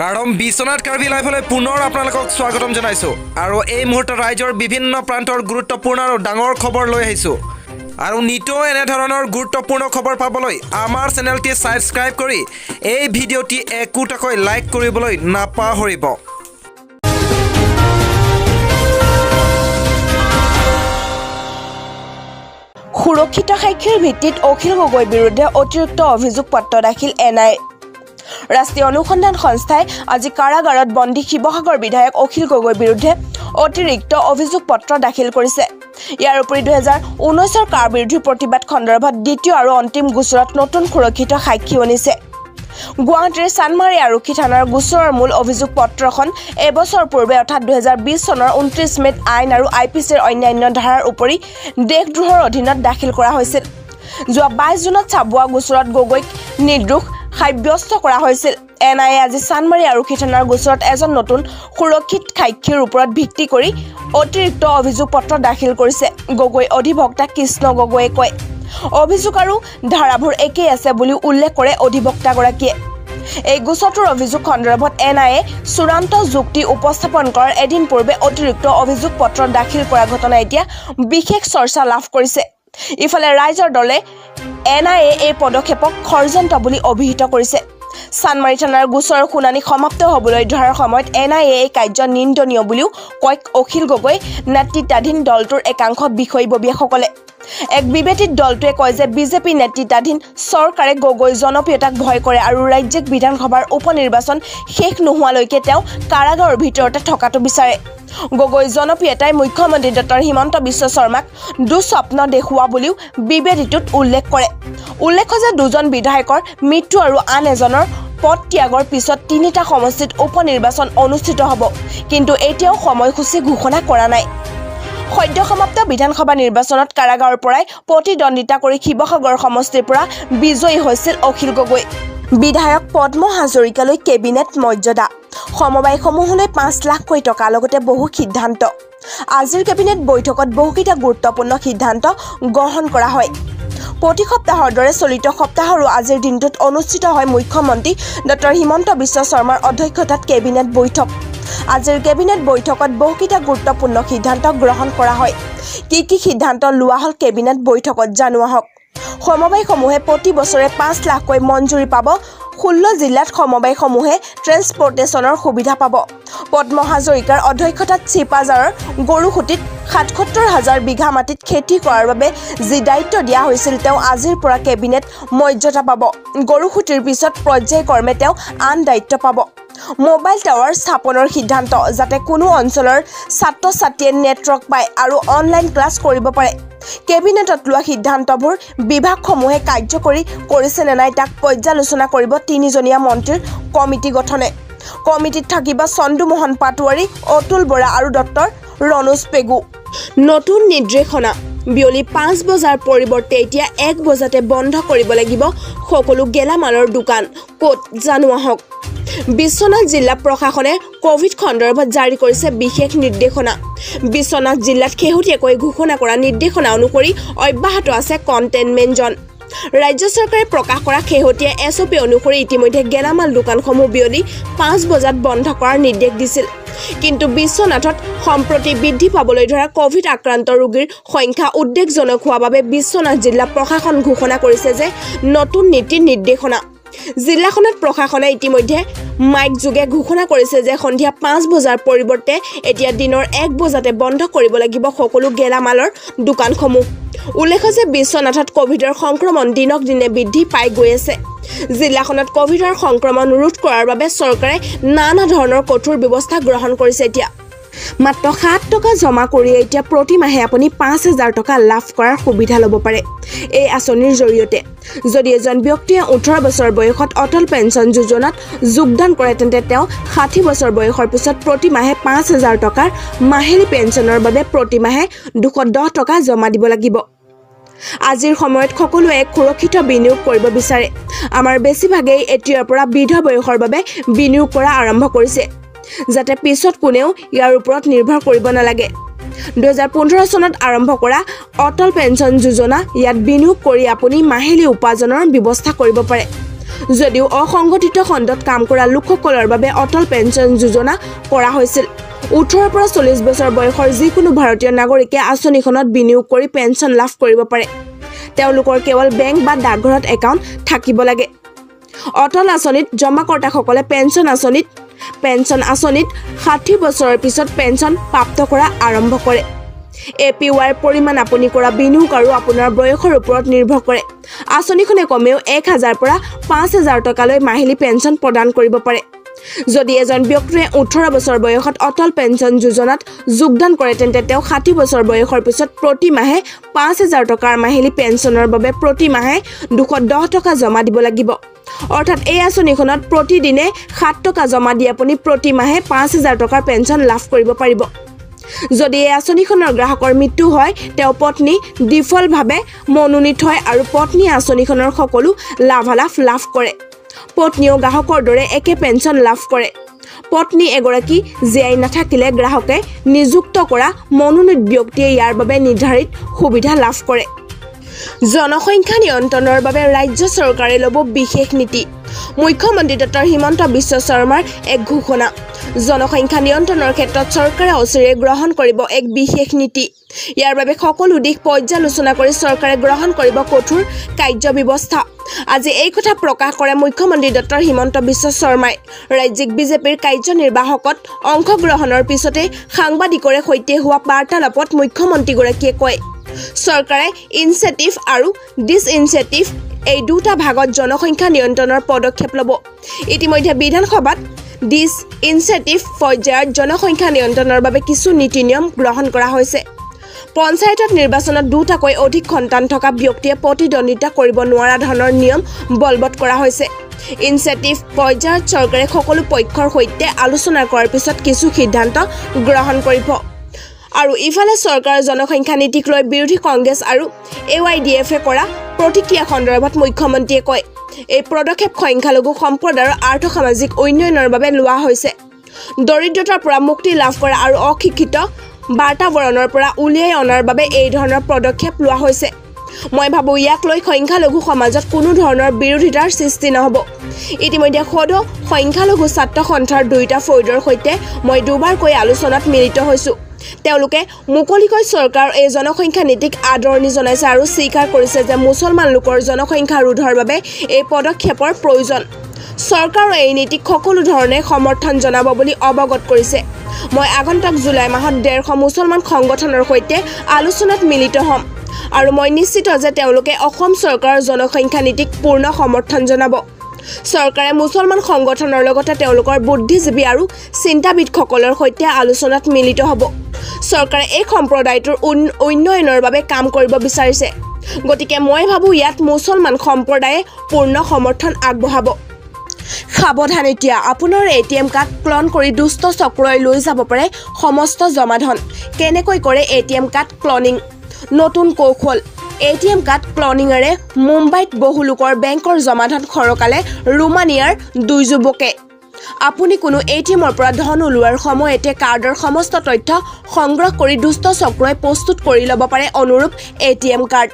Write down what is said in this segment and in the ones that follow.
আৰু বিশ্বনাথ কাৰ্বি লাইভলৈ পুনৰ আপোনালোকক স্বাগতম জনাইছোঁ। আৰু এই মুহূৰ্তত ৰাজ্যৰ বিভিন্ন প্ৰান্তৰ গুৰুত্বপূৰ্ণ আৰু ডাঙৰ খবৰ লৈ আহিছোঁ। আৰু নিতৌ এনেধৰণৰ গুৰুত্বপূৰ্ণ খবৰ পাবলৈ আমাৰ চেনেলটি ছাবস্ক্ৰাইব কৰি এই ভিডিঅ'টি একোটাকৈ লাইক কৰিবলৈ নাপাহৰিব। সুৰক্ষিত সাক্ষীৰ ভিত্তিত অখিল গগৈৰ বিৰুদ্ধে অতিৰিক্ত অভিযোগ পত্ৰ দাখিল এনআই। ৰাষ্ট্ৰীয় অনুসন্ধান সংস্থাই আজি কাৰাগাৰত বন্দী শিৱসাগৰ বিধায়ক অখিল গগৈৰ বিৰুদ্ধে অতিৰিক্ত অভিযোগ পত্ৰ দাখিল কৰিছে। ইয়াৰ উপৰি 2019ৰ কাৰ বিৰোধী প্ৰতিবাদ সন্দৰ্ভত দ্বিতীয় আৰু অন্তিম গোচৰত নতুন সুৰক্ষিত সাক্ষী আনিছে। গুৱাহাটীৰ চানমাৰী আৰক্ষী থানাৰ গোচৰৰ মূল অভিযোগ পত্ৰখন এবছৰ পূৰ্বে অৰ্থাৎ 2020 চনৰ 29 মে'ত আইন আৰু আইপিচিৰ অন্যান্য ধাৰাৰ উপৰি দেশদ্ৰোহৰ অধীনত দাখিল কৰা হৈছিল। যোৱা 22 জুনত চাবুৱা গোচৰত গগৈক নিৰ্দোষ সাব্যস্ত কৰা হৈছিল। এনআইএ আজি চানমাৰী আৰক্ষী থানাৰ গোচৰত এজন নতুন সুৰক্ষিত সাক্ষীৰ ওপৰত ভিত্তি কৰি অতিৰিক্ত অভিযোগ পত্ৰ দাখিল কৰিছে। গগৈ অধিবক্তা কৃষ্ণ গগৈয়ে কয়, অভিযোগ আৰু ধাৰাবোৰ একেই আছে বুলিও উল্লেখ কৰে অধিবক্তাগৰাকীয়ে। এই গোচৰটোৰ অভিযোগ সন্দৰ্ভত এনআইএ চূড়ান্ত যুক্তি উপস্থাপন কৰাৰ এদিন পূৰ্বে অতিৰিক্ত অভিযোগ পত্ৰ দাখিল কৰা ঘটনা এতিয়া বিশেষ চৰ্চা লাভ কৰিছে। ইফালে ৰাইজৰ দলে এনআইএ এই পদক্ষেপক ষড়যন্ত্ৰ বুলি অভিহিত কৰিছে। চানমাৰী থানাৰ গোচৰৰ শুনানি সমাপ্ত হ'বলৈ ধৰাৰ সময়ত এনআইএ এই কাৰ্য নিন্দনীয় বুলিও কয় অখিল গগৈ নেতৃত্বাধীন দলটোৰ একাংশ বিষয়ববীয়াসকলে। এক বিবৃতিত দলটোৱে কয় যে বিজেপি নেতৃত্বাধীন চৰকাৰে গগৈৰ জনপ্ৰিয়তাক ভয় কৰে আৰু ৰাজ্যিক বিধানসভাৰ উপ নিৰ্বাচন শেষ নোহোৱালৈকে তেওঁ কাৰাগাৰৰ ভিতৰতে থকাটো বিচাৰে। গগৈৰ জনপ্ৰিয়তাই মুখ্যমন্ত্ৰী ডক্টৰ হিমন্ত বিশ্ব শৰ্মাক দুঃস্বপ্ন দেখুওৱা বুলিও বিবৃতিটোত উল্লেখ কৰে। উল্লেখ্য যে দুজন বিধায়কৰ মৃত্যু আৰু আন এজনৰ পদ ত্যাগৰ পিছত তিনিটা সমষ্টিত উপ নিৰ্বাচন অনুষ্ঠিত হ'ব, কিন্তু এতিয়াও সময়সূচী ঘোষণা কৰা নাই। সদ্য সমাপ্ত বিধানসভা নিৰ্বাচনত কাৰাগাৰৰ পৰাই প্ৰতিদ্বন্দ্বিতা কৰি শিৱসাগৰ সমষ্টিৰ পৰা বিজয়ী হৈছিল অখিল গগৈ। বিধায়ক পদ্ম হাজৰিকালৈ কেবিনেট মৰ্যাদা, সমবায়সমূহলৈ 5 লাখকৈ টকা, লগতে বহু সিদ্ধান্ত। আজিৰ কেবিনেট বৈঠকত বহুকেইটা গুৰুত্বপূৰ্ণ সিদ্ধান্ত গ্ৰহণ কৰা হয়। প্ৰতি সপ্তাহৰ দৰে চলিত সপ্তাহৰো আজিৰ দিনটোত অনুষ্ঠিত হয় মুখ্যমন্ত্ৰী ডক্টৰ হিমন্ত বিশ্ব শৰ্মাৰ অধ্যক্ষতাত কেবিনেট বৈঠক। আজিৰ কেবিনেট বৈঠকত বহুকেইটা গুৰুত্বপূৰ্ণ সিদ্ধান্ত গ্ৰহণ কৰা হয়। কি কি সিদ্ধান্ত লোৱা হ'ল কেবিনেট বৈঠকত জানো আহক। সমবায়সমূহে প্ৰতি বছৰে 5 লাখকৈ মঞ্জুৰি পাব। 16 জিলাত সমবায়সমূহে ট্ৰেন্সপৰ্টেশ্যনৰ সুবিধা পাব। পদ্ম হাজৰিকাৰ অধ্যক্ষতাত চিপাঝাৰৰ গৰুখুঁটিত 77 হাজাৰ বিঘা মাটিত খেতি কৰাৰ বাবে যি দায়িত্ব দিয়া হৈছিল তেওঁ আজিৰ পৰা কেবিনেট মৰ্যাদা পাব। গৰুখুঁটিৰ পিছত পৰ্যায়ক্ৰমে তেওঁ আন দায়িত্ব পাব। মোবাইল টাৱাৰ স্থাপনৰ সিদ্ধান্ত, যাতে কোনো অঞ্চলৰ ছাত্ৰ ছাত্ৰীয়ে নেটৱৰ্ক পায় আৰু অনলাইন ক্লাছ কৰিব পাৰে। কেবিনেটত লোৱা সিদ্ধান্তবোৰ বিভাগসমূহে কাৰ্যকৰী কৰিছে নে নাই তাক পৰ্যালোচনা কৰিব তিনিজনীয়া মন্ত্ৰীৰ কমিটি গঠনে। কমিটিত থাকিব চন্দুমোহন পাটোৱাৰী, অতুল বৰা আৰু ডক্টৰ ৰণোজ পেগু। নতুন নিৰ্দেশনা, বিয়লি 5 বজাৰ পৰিৱৰ্তে এতিয়া 1 বজাতে বন্ধ কৰিব লাগিব সকলো গেলামালৰ দোকান। ক'ত জানো আহক। বিশ্বনাথ জিলা প্ৰশাসনে কভিড সন্দৰ্ভত জাৰি কৰিছে বিশেষ নিৰ্দেশনা। বিশ্বনাথ জিলাত শেহতীয়াকৈ ঘোষণা কৰা নিৰ্দেশনা অনুসৰি অব্যাহত আছে কণ্টেইনমেণ্ট জ'ন। ৰাজ্য চৰকাৰে প্ৰকাশ কৰা শেহতীয়া এছঅ'পি অনুসৰি ইতিমধ্যে গেলামাল দোকানসমূহ বিয়লি 5 বজাত বন্ধ কৰাৰ নিৰ্দেশ দিছিল। কিন্তু বিশ্বনাথত সম্প্ৰতি বৃদ্ধি পাবলৈ ধৰা কভিড আক্ৰান্ত ৰোগীৰ সংখ্যা উদ্বেগজনক হোৱাৰ বাবে বিশ্বনাথ জিলা প্ৰশাসন ঘোষণা কৰিছে যে নতুন নীতি নিৰ্দেশনা। জিলাখনত প্ৰশাসনে ইতিমধ্যে মাইক যোগে ঘোষণা কৰিছে যে সন্ধিয়া 5 বজাৰ পৰিৱৰ্তে এতিয়া দিনৰ 1 বজাতে বন্ধ কৰিব লাগিব সকলো গেলামালৰ দোকানসমূহ। উল্লেখ্য যে বিশ্বনাথত কভিডৰ সংক্ৰমণ দিনক দিনে বৃদ্ধি পাই গৈ আছে। জিলাখনত কভিডৰ সংক্ৰমণ ৰোধ কৰাৰ বাবে চৰকাৰে নানা ধৰণৰ কঠোৰ ব্যৱস্থা গ্ৰহণ কৰিছে। এতিয়া মাত্ৰ 7 টকা জমা কৰিয়ে এতিয়া প্ৰতিমাহে আপুনি 5000 টকা লাভ কৰাৰ সুবিধা ল'ব পাৰে এই আঁচনিৰ জৰিয়তে। যদি এজন ব্যক্তিয়ে 18 বছৰ বয়সত অটল পেঞ্চন যোজনাত যোগদান কৰে তেন্তে তেওঁ 60 বছৰ বয়সৰ পিছত প্ৰতিমাহে 5000 টকাৰ মাহিলী পেঞ্চনৰ বাবে প্ৰতিমাহে 210 টকা জমা দিব লাগিব। আজিৰ সময়ত সকলোৱে এক সুৰক্ষিত বিনিয়োগ কৰিব বিচাৰে। আমাৰ বেছিভাগেই এতিয়াৰ পৰা বৃদ্ধ বয়সৰ বাবে বিনিয়োগ কৰা আৰম্ভ কৰিছে, যাতে পিছত কোনেও ইয়াৰ ওপৰত নিৰ্ভৰ কৰিব নালাগে। 2015 চনত আৰম্ভ কৰা অটল পেঞ্চন যোজনা, ইয়াত বিনিয়োগ কৰি আপুনি মাহিলী উপাৰ্জনৰ ব্যৱস্থা কৰিব পাৰে। যদিও অসংগঠিত খণ্ডত কাম কৰা লোকসকলৰ বাবে অটল পেঞ্চন যোজনা কৰা হৈছিল। 18ৰ পৰা 40 বছৰ বয়সৰ যিকোনো ভাৰতীয় নাগৰিকে আঁচনিখনত বিনিয়োগ কৰি পেঞ্চন লাভ কৰিব পাৰে। তেওঁলোকৰ কেৱল বেংক বা ডাকঘৰত একাউণ্ট থাকিব লাগে। অটল আঁচনিত জমাকৰ্তাসকলে পেঞ্চন আঁচনিত 60 বছৰৰ পিছত পেঞ্চন প্ৰাপ্ত কৰা আৰম্ভ কৰে। এপিৱাইৰ পৰিমাণ আপুনি কৰা বিনিয়োগ আৰু আপোনাৰ বয়সৰ ওপৰত নিৰ্ভৰ কৰে। আঁচনিখনে কমেও 1000ৰ পৰা 5000 টকালৈ মাহিলী পেঞ্চন প্ৰদান কৰিব পাৰে। যদি এজন ব্যক্তিয়ে 18 বছৰ বয়সত অটল পেঞ্চন যোজনাত যোগদান কৰে, তেন্তে তেওঁ 60 বছৰ বয়সৰ পিছত প্ৰতি মাহে 5000 টকাৰ মাহিলী পেঞ্চনৰ বাবে প্ৰতি মাহে 210 টকা জমা দিব লাগিব। অৰ্থাৎ এই আঁচনিখনত প্ৰতিদিনে 7 টকা জমা দি আপুনি প্ৰতি মাহে 5000 টকাৰ পেঞ্চন লাভ কৰিব পাৰিব। যদি এই আঁচনিখনৰ গ্ৰাহকৰ মৃত্যু হয়, তেওঁ পত্নী ডিফল্টভাৱে মনোনীত হয় আৰু পত্নীয়ে আঁচনিখনৰ সকলো লাভালাভ লাভ কৰে। পত্নীয়েও গ্ৰাহকৰ দৰে একে পেঞ্চন লাভ কৰে। পত্নী এগৰাকী জীয়াই নাথাকিলে গ্ৰাহকে নিযুক্ত কৰা মনোনীত ব্যক্তিয়ে ইয়াৰ বাবে নিৰ্ধাৰিত সুবিধা লাভ কৰে। জনসংখ্যা নিয়ন্ত্ৰণৰ বাবে ৰাজ্য চৰকাৰে ল'ব বিশেষ নীতি। মুখ্যমন্ত্ৰী ডক্টৰ হিমন্ত বিশ্ব শৰ্মাৰ এক ঘোষণা। জনসংখ্যা নিয়ন্ত্ৰণৰ ক্ষেত্ৰত চৰকাৰে অচিৰেই গ্ৰহণ কৰিব এক বিশেষ নীতি। ইয়াৰ বাবে সকলো দিশ পৰ্যালোচনা কৰি চৰকাৰে গ্ৰহণ কৰিব কঠোৰ কাৰ্যব্যৱস্থা। আজি এই কথা প্ৰকাশ কৰে মুখ্যমন্ত্ৰী ডক্টৰ হিমন্ত বিশ্ব শৰ্মাই। ৰাজ্যিক বিজেপিৰ কাৰ্যনিৰ্বাহকত অংশগ্ৰহণৰ পিছতে সাংবাদিকৰে সৈতে হোৱা বাৰ্তালাপত মুখ্যমন্ত্ৰীগৰাকীয়ে কয়, চৰকাৰে ইনচেণ্টিভ আৰু ডিছইনচেণ্টিভ এই দুটা ভাগত জনসংখ্যা নিয়ন্ত্ৰণৰ পদক্ষেপ ল'ব। ইতিমধ্যে বিধানসভাত ডিছ ইনচেণ্টিভ পৰ্যায়ত জনসংখ্যা নিয়ন্ত্ৰণৰ বাবে কিছু নীতি নিয়ম গ্ৰহণ কৰা হৈছে। পঞ্চায়তত নিৰ্বাচনত দুটাকৈ অধিক সন্তান থকা ব্যক্তিয়ে প্ৰতিদ্বন্দ্বিতা কৰিব নোৱাৰা ধৰণৰ নিয়ম বলবৎ কৰা হৈছে। ইনচেণ্টিভ পৰ্যায়ত চৰকাৰে সকলো পক্ষৰ সৈতে আলোচনা কৰাৰ পিছত কিছু সিদ্ধান্ত গ্ৰহণ কৰিব। আৰু ইফালে চৰকাৰৰ জনসংখ্যা নীতিক লৈ বিৰোধী কংগ্ৰেছ আৰু এৱাইডিএফে কৰা প্ৰতিক্ৰিয়া সন্দৰ্ভত মুখ্যমন্ত্ৰীয়ে কয়, এই পদক্ষেপ সংখ্যালঘু সম্প্ৰদায়ৰ আৰ্থসামাজিক উন্নয়নৰ বাবে লোৱা হৈছে। দৰিদ্ৰতাৰ পৰা মুক্তি লাভ কৰা আৰু অশিক্ষিত বাতাবৰণৰ পৰা উলিয়াই অনাৰ বাবে এই ধৰণৰ পদক্ষেপ লোৱা হৈছে। মই ভাবোঁ ইয়াক লৈ সংখ্যালঘু সমাজত কোনো ধৰণৰ বিৰোধিতাৰ সৃষ্টি নহ'ব। ইতিমধ্যে সদৌ সংখ্যালঘু ছাত্ৰ সন্থাৰ দুয়োটা ফৈদৰ সৈতে মই দুবাৰকৈ আলোচনাত মিলিত হৈছোঁ। তেওঁলোকে মুকলিকৈ চৰকাৰৰ এই জনসংখ্যা নীতিক আদৰণি জনাইছে আৰু স্বীকাৰ কৰিছে যে মুছলমান লোকৰ জনসংখ্যা ৰোধৰ বাবে এই পদক্ষেপৰ প্ৰয়োজন। চৰকাৰৰ এই নীতিক সকলো ধৰণে সমৰ্থন জনাব বুলি অৱগত কৰিছে। মই আগন্তুক জুলাই মাহত 150 মুছলমান সংগঠনৰ সৈতে আলোচনাত মিলিত হ'ম আৰু মই নিশ্চিত যে তেওঁলোকে অসম চৰকাৰৰ জনসংখ্যা নীতিক পূৰ্ণ সমৰ্থন জনাব। চৰকাৰে মুছলমান সংগঠনৰ লগতে তেওঁলোকৰ বুদ্ধিজীৱী আৰু চিন্তাবিদসকলৰ সৈতে আলোচনাত মিলিত হ'ব। চৰকাৰে এই সম্প্ৰদায়টোৰ উন্নয়নৰ বাবে কাম কৰিব বিচাৰিছে। গতিকে মই ভাবোঁ ইয়াত মুছলমান সম্প্ৰদায়ে পূৰ্ণ সমৰ্থন আগবঢ়াব। সাৱধান এতিয়া, আপোনাৰ এটিএম কাৰ্ড ক্লন কৰি দুষ্ট চক্ৰই লৈ যাব পাৰে সমস্ত জমাধন। কেনেকৈ কৰে এটিএম কাৰ্ড ক্লনিং? নতুন কৌশল। এটিএম কাৰ্ড ক্লনিঙেৰে মুম্বাইত বহু লোকৰ বেংকৰ জমাধন সৰকালে ৰোমানিয়াৰ দুই যুৱকে। আপুনি কোনো এটিএমৰ পৰা ধন উলিওৱাৰ সময়তে কাৰ্ডৰ সমস্ত তথ্য সংগ্ৰহ কৰি দুষ্ট চক্ৰই প্ৰস্তুত কৰি ল'ব পাৰে অনুৰূপ এটিএম কাৰ্ড।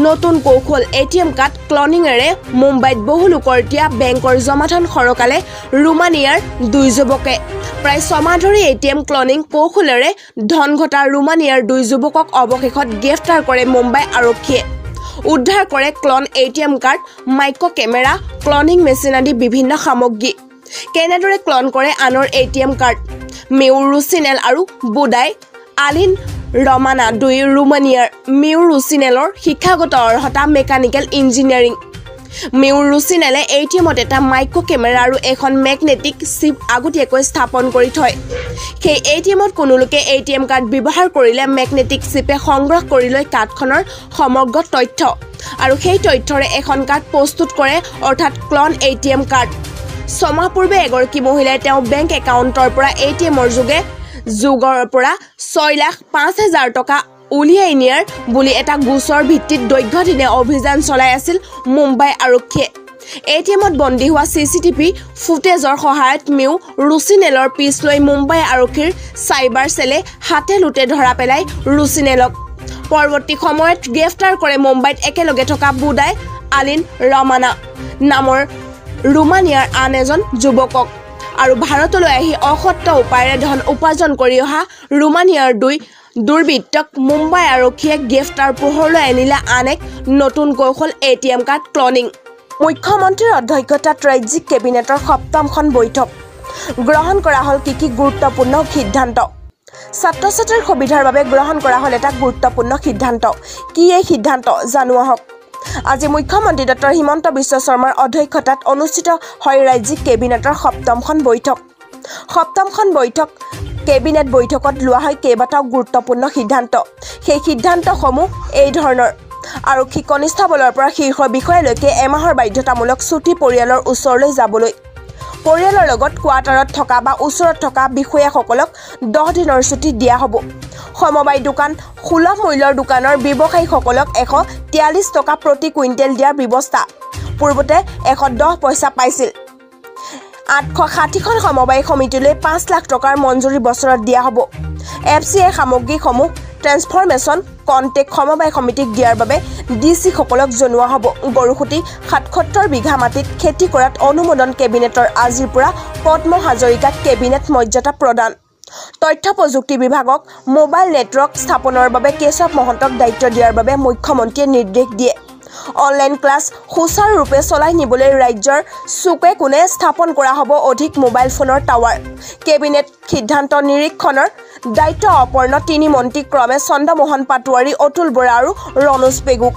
নতুন কৌশল। এটিএম কাৰ্ড ক্লনিঙেৰে মুম্বাইত বহু লোকৰ দিয়া বেংকৰ জমাধন সৰকালে ৰোমানিয়াৰ দুই যুৱকে। প্ৰায় ছমাহ ধৰি এটিএম ক্লনিং কৌশলেৰে ধন ঘটা ৰোমানিয়াৰ দুই যুৱকক অৱশেষত গ্ৰেপ্তাৰ কৰে মুম্বাই আৰক্ষীয়ে। উদ্ধাৰ কৰে clone ATM card, micro camera, cloning machine আদি বিভিন্ন সামগ্ৰী। কেনেদৰে ক্লন কৰে আনৰ এটিএম কাৰ্ড? মিউ ৰুচিনেল আৰু বুডাই আলিন ৰমানা দুই ৰোমানিয়াৰ। মিউ ৰুচিনেলৰ শিক্ষাগত অৰ্হতা মেকানিকেল ইঞ্জিনিয়াৰিং। মিউ ৰুচিনেলে এটিএমত এটা মাইক্ৰ' কেমেৰা আৰু এখন মেগনেটিক চিপ আগতীয়াকৈ স্থাপন কৰি থয়। সেই এটিএমত কোনো লোকে এটিএম কাৰ্ড ব্যৱহাৰ কৰিলে মেগনেটিক চিপে সংগ্ৰহ কৰি লয় কাৰ্ডখনৰ সমগ্ৰ তথ্য আৰু সেই তথ্যৰে এখন কাৰ্ড প্ৰস্তুত কৰে, অৰ্থাৎ ক্লন এটিএম কাৰ্ড। ছমাহ পূৰ্বে এগৰাকী মহিলাই তেওঁৰ বেংক একাউণ্টৰ পৰা এটিএমৰ যোগে যোগৰ পৰা 6,05,000 টকা উলিয়াই নিয়াৰ বুলি এটা গোচৰ ভিত্তিত দীৰ্ঘদিনে অভিযান চলাই আছিল মুম্বাই আৰক্ষীয়ে। এটিএমত বন্দী হোৱা চিচিটিভি ফুটেজৰ সহায়ত মিউ ৰুচিনেলৰ পিছ লৈ মুম্বাই আৰক্ষীৰ চাইবাৰ চেলে হাতে লোটে ধৰা পেলাই ৰুচিনেলক। পৰৱৰ্তী সময়ত গ্ৰেপ্তাৰ কৰে মুম্বাইত একেলগে থকা বুডাই আলিন ৰমানা নামৰ ৰোমানিয়াৰ আন এজন যুৱকক আৰু ভাৰতলৈ আহি অসত্য উপায়েৰে ধন উপাৰ্জন কৰি অহা ৰোমানিয়াৰ দুই দুৰ্বৃত্তক মুম্বাই আৰক্ষীয়ে গ্ৰেপ্তাৰ। পোহৰলৈ আনিলে আন এক নতুন কৌশল, এটিএম কাৰ্ড ক্লনিং। মুখ্যমন্ত্ৰীৰ অধ্যক্ষতাত ৰাজ্যিক কেবিনেটৰ সপ্তমখন বৈঠক, গ্ৰহণ কৰা হ'ল কি কি গুৰুত্বপূৰ্ণ সিদ্ধান্ত? ছাত্ৰ ছাত্ৰীৰ সুবিধাৰ বাবে গ্ৰহণ কৰা হ'ল এটা গুৰুত্বপূৰ্ণ সিদ্ধান্ত। কি এই সিদ্ধান্ত, জানো আহক। আজি মুখ্যমন্ত্ৰী ডক্টৰ হিমন্ত বিশ্ব শৰ্মাৰ অধ্যক্ষতাত অনুষ্ঠিত হয় ৰাজ্যিক কেবিনেটৰ সপ্তমখন বৈঠক। সপ্তমখন কেবিনেট বৈঠকত লোৱা হয় কেইবাটাও গুৰুত্বপূৰ্ণ সিদ্ধান্ত। সেই সিদ্ধান্তসমূহ এই ধৰণৰ: আৰক্ষী কনিষ্টবলৰ পৰা শীৰ্ষ বিষয়ালৈকে এমাহৰ বাধ্যতামূলক ছুটী, পৰিয়ালৰ ওচৰলৈ যাবলৈ। পৰিয়ালৰ লগত কোৱাৰ্টাৰত থকা বা ওচৰত থকা বিষয়াসকলক 10 দিনৰ ছুটী দিয়া হ'ব। সমবায় দোকান, সুলভ মূল্যৰ দোকানৰ ব্যৱসায়ীসকলক 143 টকা প্ৰতি কুইণ্টেল দিয়াৰ ব্যৱস্থা, পূৰ্বতে 110 পইচা পাইছিল। 860খন সমবায় সমিতিলৈ 5 লাখ টকাৰ মঞ্জুৰি বছৰত দিয়া হ'ব। এফ চি আই সামগ্ৰীসমূহ ট্ৰেন্সফৰমেশ্যন কণ্টেক্ট সমবায় সমিতিক দিয়াৰ বাবে ডি চিসকলক জনোৱা হ'ব। গৰুখুঁটি 77 বিঘা মাটিত খেতি কৰাত অনুমোদন কেবিনেটৰ। আজিৰ পৰা পদ্ম হাজৰিকাক কেবিনেট মৰ্যাদা প্ৰদান। তথ্য প্ৰযুক্তি বিভাগক মোবাইল নেটৱৰ্ক স্থাপনৰ বাবে কেশৱ মহন্তক দায়িত্ব দিয়াৰ বাবে মুখ্যমন্ত্ৰীয়ে নিৰ্দেশ দিয়ে। অনলাইন ক্লাছ সুচাৰুৰূপে চলাই নিবলৈ ৰাজ্যৰ চুকে কোণে স্থাপন কৰা হ'ব অধিক মোবাইল ফোনৰ টাৱাৰ। কেবিনেট সিদ্ধান্ত নিৰীক্ষণৰ দায়িত্ব অপৰ্ণ তিনি মন্ত্ৰী ক্ৰমে চন্দ্ৰমোহন পাটোৱাৰী, অতুল বৰা আৰু ৰণোজ পেগুক।